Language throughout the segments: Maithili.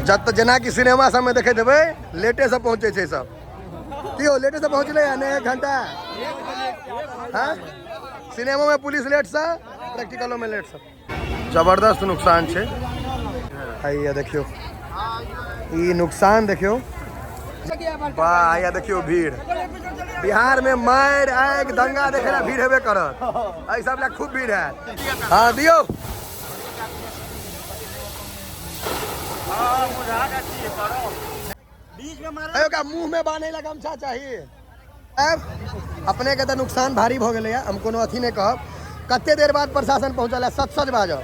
जत जेनाकि सिनेमा सबमे देखैत हेबै, लेटे से पहुँचै छै सब। की हो, लेटे से पहुँचलै या नहि? एक घंटा। हाँ, सिनेमो में पुलिस लेट से, प्रैक्टिकलो में लेट से। जबरदस्त नुकसान छै। हैया देखियौ, ई नुकसान देखियौ। वाह, हैया देखियौ भीड़। बिहार में मारि आगि दंगा देखे ला भीड़ हेबे करत। एहि सब ला खूब भीड़ है। हाँ दियौ। ओकरा मुंह में बान्हे ला गमछा चाहिए। अपने के तऽ नुकसान भारी भऽ गेलैए, हम कोनो अथी नहि कहब। कते देर बाद प्रशासन पहुँचल है? सच सच बाजब।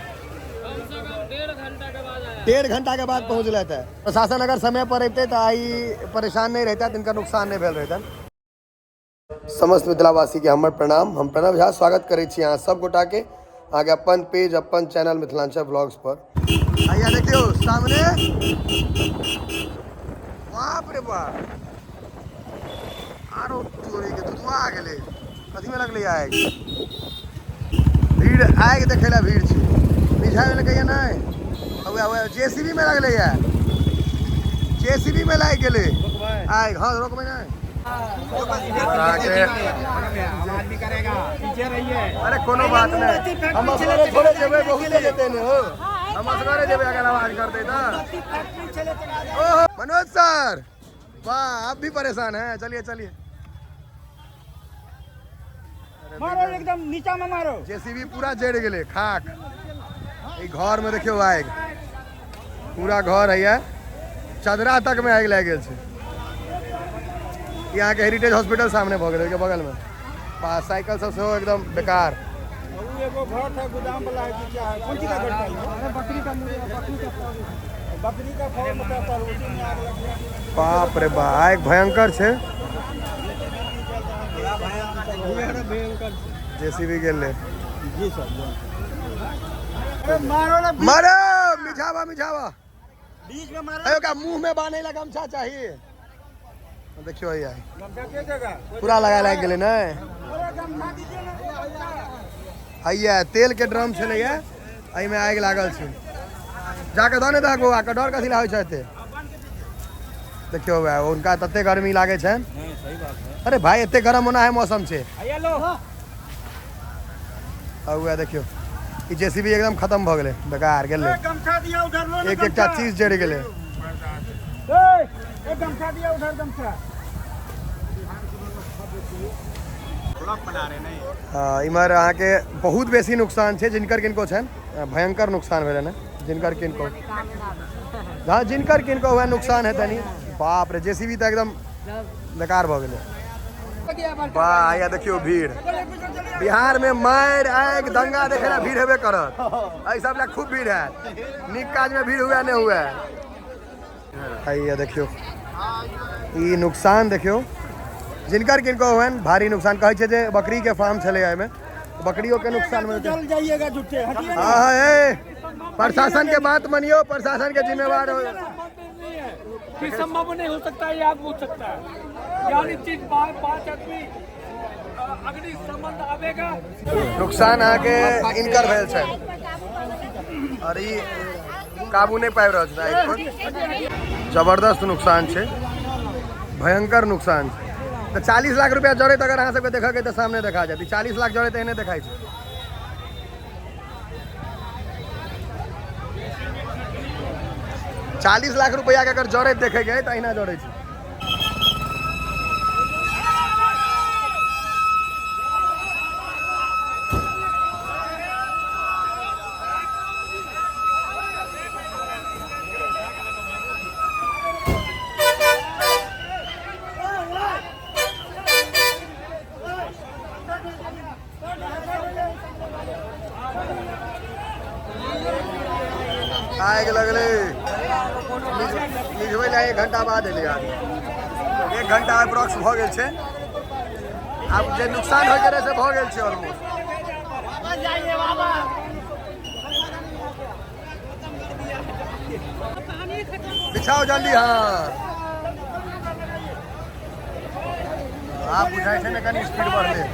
1.5 घंटा के बाद पहुँचल है प्रशासन। अगर समय पर अबिते तऽ आइ परेशान नहि रहिता, तिनका नुकसान नहि भेल रहितनि। समस्त मिथिलावासीके हमर प्रणाम। हम प्रणव झा स्वागत करै छी अहाँ सब गोटाके अहाँके अपन पेज, अपन चैनल मिथिलांचल ब्लॉग्स पर। हैया देखियौ सामने, बाप रे बाप, आरो तोरी के धुधुआ गेलै। कथी में लगलै आगि? भीड़, आगि देखै ला भीड़ छै। मिझा गेलै नहि? उएह जेसीबी में लगलै या, जेसीबी में लागि गेलै आगि। हाँ, रोकबै नहि। अरे कोनो बात नहीं, हम असगरे थोड़े जेबै, बहुते जेतै ने हो। हम असगरे जेबै अगर आवाज करतै तऽ? ओहो मनोज सर, वाह, आप भी परेशान हैं। चलिए चलिए। मारो, एकदम नीचा में मारो। जेसीबी पूरा जरि गेलै खाक। ई घर में देखियौ आगि, पूरा घर है, चदरा तक में आगि लागि गेल छै। ई अहाँके हेरिटेज हॉस्पिटल सामने भऽ गेल, ओहिके बगल में साइकिल सब सेहो एकदम बेकार। एगो घर था गोदाम वाला है कि क्या है? कौन चीज का घर था ये? बकरी का, बकरी का, बकरी का फार्म था सर, उसी में आग लग गया। बाप रे बा, आगि भयंकर छै। जेसीबी गेल। जी सर, मारो ना। मारो, मिझावा मिझावा। बीच में मारो। ओकरा मुंह में बान्हे ला गमछा चाहिए। देखियौ हैया गमछा के जगह पूरा लगा लागि गेलै ने। अरे गमछा दीजिए ना। हैया तेल के ड्रम छलैया, एहिमे आगि लागल छै। जाके दऽ ने दहक बौआ के, डर कथी ला होइ छै एते? देखियौ वएह हुनका तते गर्मी लागै छनि। नहीं, सही बात है। अरे भाई, एते गरम ओना है मौसम छै। आइए लो। आ वएह देखियौ, ई जेसीबी एकदम खत्म भऽ गेलै, बेकार गेलै। गमछा दिया उधर, लो ना। एक एकटा चीज जरि गेलै। ए ए, गमछा दिया उधर, गमछा। हँ, इम्हर अहाँके बहुत बेसी नुकसान छै। जिनकर किनको छनि, भयंकर नुकसान भेलनि हँ। जिनकर किनको, हँ, जिनकर किनको हुए नुकसान हेतनि। बाप रे, जेसीबी तऽ एकदम बेकार भऽ गेलै। वाह, हैया देखियौ भीड़। बिहार में मारि आगि दंगा देखे ला भीड़ हेबे करत। एहि सब ला खूब भीड़ है। नीक काज में भीड़ हुए नहि हुए। हैया देखियौ, ई नुकसान देखियौ। जिनकर किनको हुए भारी नुकसान। कहै छै जे बकरी के फार्म छलै एहिमे, बकरियों के नुकसान में। जल जाइएगा झूठे, हटिए ना। हाँ हाँ, ए प्रशासन के बात मानियो, प्रशासन के जिम्मेवार हो। कि संभव नहीं हो सकता है, आग बुझ सकता है, यानी चीज पांच आदमी अग्नि संबंध आवेगा। नुकसान अहाँके इनकर भेल छै और ई काबू नहि पाबि रहल छै आगि पर। जबरदस्त नुकसान छै, भयंकर नुकसान छै। तऽ 40 लाख रुपया जड़ैत अगर अहाँ सबके देखऽके तऽ सामने देखा जायत। ई 40 लाख जड़ैत एहने देखाइ छै। 40 लाख रुपया के अगर जड़ैत देखैके अइ तऽ अहिना जड़ै छै। आगि लगलै, मिझबै लए 1 घंटा बाद एलै आदमी। 1 घंटा अप्रोक्स भऽ गेल छै। आब जे नुकसान होइके रहै से भऽ गेल छै ऑलमोस्ट। बिछाओ जल्दी। हाँ, आब बुझाइ छै ने कनि स्पीड बढ़लै।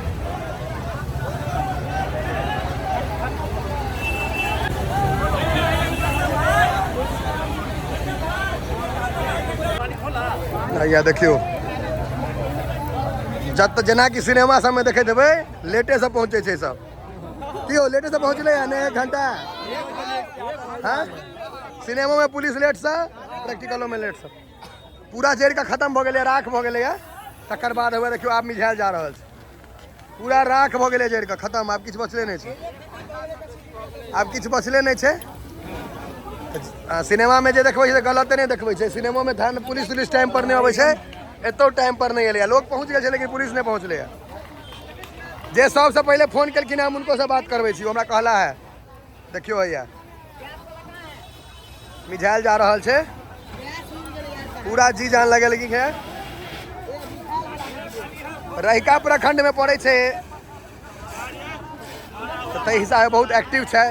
हैया देखियौ, जत जेनाकि सिनेमा सबमे देखैत हेबै, लेटे से पहुँचै छै सब। की हो, लेटे से पहुँचलै ने एक घंटा? हाँ, सिनेमो में पुलिस लेट से, प्रैक्टिकलो में लेट से। पूरा जड़ि के खत्म भऽ गेलै, राख भऽ गेलै। तकर बाद हुए देखियौ, आब मिझायल जा रहल छै। पूरा राख भऽ गेलै जड़ि के खत्म, आब किछु बचले नहि छै, आब किछु बचले नहि छै। सिनेमामे जे देखबै छै गलते नहि देखबै छै। सिनेमोमे थान पुलिस उलिस टाइम पर नहि अबै छै, एतौ टाइम पर नहि एलैए। लोक पहुँच गेल छै लेकिन पुलिस नहि पहुँचलैए। जे सबसँ पहिले फोन केलखिन हम हुनको से बात करबै छी, हमरा कहला है। देखियौ हैया मिझायल जा रहल छै, पूरा जी जान लगेलखिन है। रहिका प्रखंड में पड़ै छै, ताहि हिसाबे बहुत एक्टिव छै।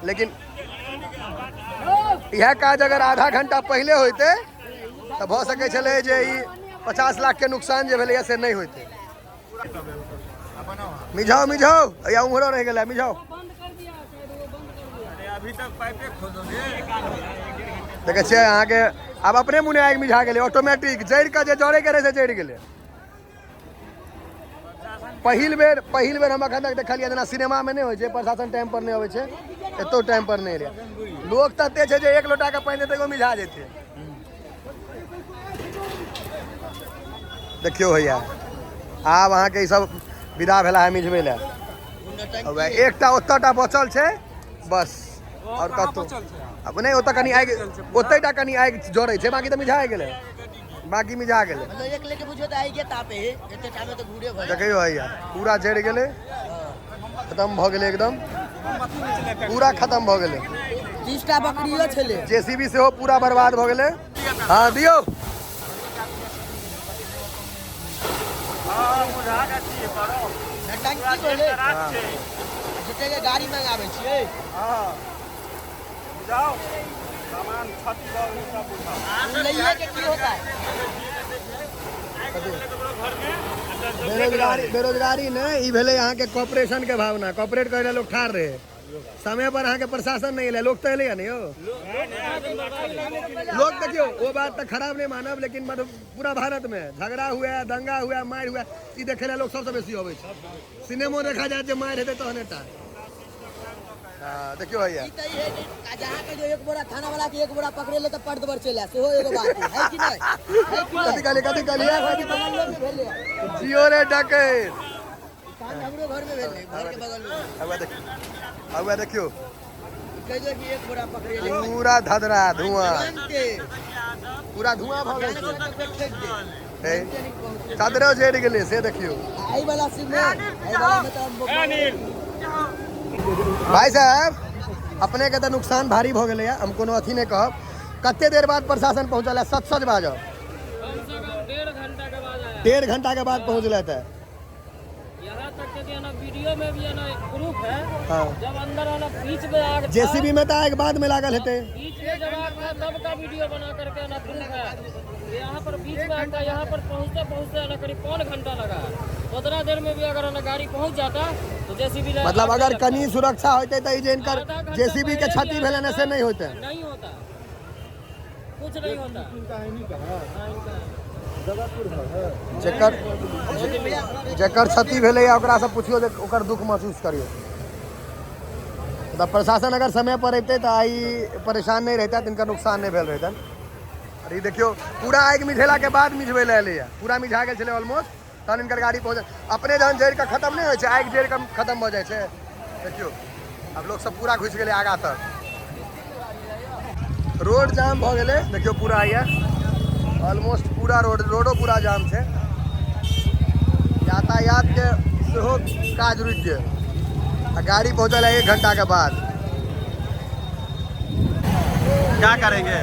लेकिन इएह काज अगर आधा घंटा पहिले होइतै तऽ भऽ सकै छलै जे ई 50 लाख के नुकसान जे भेलैए से नहि होइतै। मिझाओ मिझाओ, या उम्हरो रहि गेलै, मिझाओ। देखै छियै अहाँके आब अपने मुने आगि मिझा गेलै ऑटोमेटिक, जड़ि कऽ जे जड़ैके रहै से जड़ि गेलै। पहिल बेर, पहिल बेर हम अखन तक देखलियै जेना सिनेमामे नहि होइ छै, प्रशासन टाइम पर नहि अबै छै, एतौ टाइम पर नहि एलै। लोक तते छै जे एक लोटाके पानि देतै ओ मिझा जेतै। देखियौ भैया, आब अहाँके ई सब विदा भेला है मिझबै लए। एकटा ओतऽटा बचल छै बस, आओर कतौ अब नहि। ओतऽ कनि आगि, ओतैटा कनि आगि जरै छै, बाकी तऽ मिझा गेलै, बाकी मिझा गेलै। एक लेके बुझियौ तऽ आगि तापे है, एते टाइम तऽ घूरे भऽ देखियौ भैया, पूरा जरि गेलै, खत्म भऽ गेलै एकदम, पूरा खत्म भऽ गेलै। 30टा बकरियो छलै। जेसीबी सेहो पूरा बर्बाद भऽ गेलै। हँ दियौ। टंकी भेलै जते के गाड़ी मंगाबै छियै। जाओ, सामान क्षति भऽ गेलै सब बुझाओ। लइए के की होता है? बेरोजगारी, बेरोजगारी नहि, ई भेलै अहाँके कॉपरेशन के भावना। कॉपरेट करै लए लोक ठाढ़ रहै, समय पर अहाँके प्रशासन नहि एलै, लोक तऽ एलैए ने यौ। लोक देखियौ, ओ बात तऽ खराब नहि मानब, लेकिन मतलब पूरा भारत में झगड़ा हुए, दंगा हुए, मारि हुए, ई देखै लए लोक सबसँ बेसी अबै छै। सिनेमो देखा जायत जे मारि हेतै तहने टा। हाँ, देखियौ भैया, ई तऽ ई है कि जहाँ के जो एक बोरा थाना वाला के एक बोरा पकड़े ले तऽ पर्द पर चलि आयल, सेहो एगो बात है, है कि नहि? है कि नहि? कथी कहलियै, कथी कहलियै? घर के बगल में भेलै। जियो रे डकैत। कांड हमरो घर में भेलै, घर के बगल में। हौआ देखियौ, हौआ देखियौ, कहि दो कि एक बोरा पकड़े ले पूरा धधरा धुआं, तुरन्ते पूरा धुआं भऽ गेल। फेंक दे। हे, चादरो जरि गेलै से देखियौ। एहि वाला सिम में, एहि वाला में तऽ भाई साहब, अपने के तऽ नुकसान भारी भऽ गेलैए, हम कोनो अथी नहि कहब। कते देर बाद प्रशासन पहुँचल है? सच सच बाजब। कम से कम 1.5 घंटा के बाद आया। 1.5 घंटा के बाद पहुँचले तऽ यहाँ तक के भी है ना, वीडियो में भी है ना, प्रूफ है। हाँ। जब अंदर है ना, बीच में आग था, जेसीबी में तऽ आगि बाद में लागल हेतै। बीच में जब आग था तब का वीडियो बना करके है ना प्रूफ है। यहाँ पर बीच में आग था, यहाँ पर पहुँचते पहुँचते है ना करीब 0.75 घंटा लगा। उतना देर में भी अगर है ना गाड़ी पहुँच जाता तो जेसीबी मतलब अगर कनी सुरक्षा होते तऽ ई जे हिनकर आधा घंटा जेसीबी के पहिले क्षति भी भेलनि से नहि होते। नहीं होता, कुछ नहीं होता। जेकर जेकर क्षति भेलैए ओकरासँ पुछियौ जे ओकर दुख महसूस करियौ। तऽ प्रशासन अगर समय पर अबितै तऽ आइ परेशान नहि रहितै, तिनकर नुकसान नहि भेल रहितनि। आओर ई देखियौ, पूरा आगि मिझेलाके बाद मिझबै लए एलैए, पूरा मिझा गेल छलै ऑलमोस्ट, तहन हिनकर गाड़ी पहुँचल। अपने जहन जड़ि कऽ खत्म नहि होइ छै, आगि जड़ि कऽ खत्म भऽ जाइ छै। देखियौ आब लोक सब पूरा घुसि गेलै आगाँ तक, रोड जाम भऽ गेलै। देखियौ पूरा आइए ऑलमोस्ट पूरा रोड, रोडो पूरा जाम छै, यातायात के सेहो काज रुकि गेल। आ गाड़ी पहुँचल है 1 घंटा के बाद। क्या करेंगे?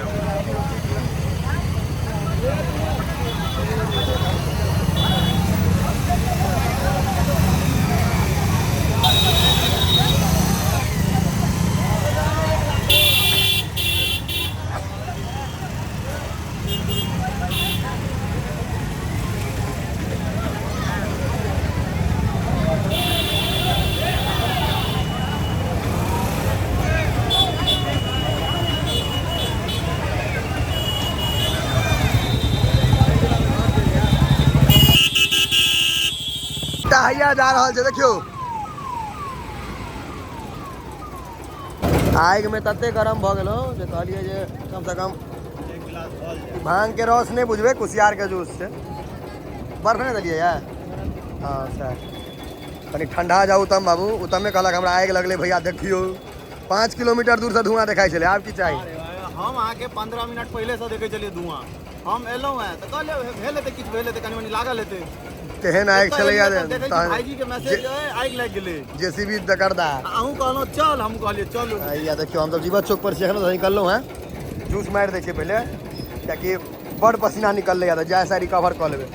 भैया जा रहल छै देखियौ। आगि में तते गरम भऽ गेलो जे कहलियै जे कम से कम भांग के रस नहि बुझबै, कुसियार के जूस छै। बर्फ नहि देलियै या? हँ सएह। कनि ठंडा जाउ उत्तम बाबू। उत्तमे कहलक हमरा आगि लगलै भैया देखियौ, 5 किलोमीटर दूरसँ धुआं देखाइ छलै। आब की चाही? हम अहाँके 15 मिनट पहिलेसँ देखै छलियै धुआं। हम एलहुँ हेँ तऽ कहलियै भेल हेतै किछु, भेल हेतै, कनि मनि लागल हेतै। तेहन आगि छलैया देखै छी भाईजी के मैसेज, आगि लागि गेलै। जेसीबी दकरदा। अहूँ कहलहुँ चल, हम कहलियै चलू। हैया देखियौ हम सब जीवत चौक पर छी, एखनो तऽ निकललहुँ हेँ। जूस मारि दै छियै पहिले, कियाकि बड़ पसीना निकललै तऽ जाय से रिकवर कऽ लेबै।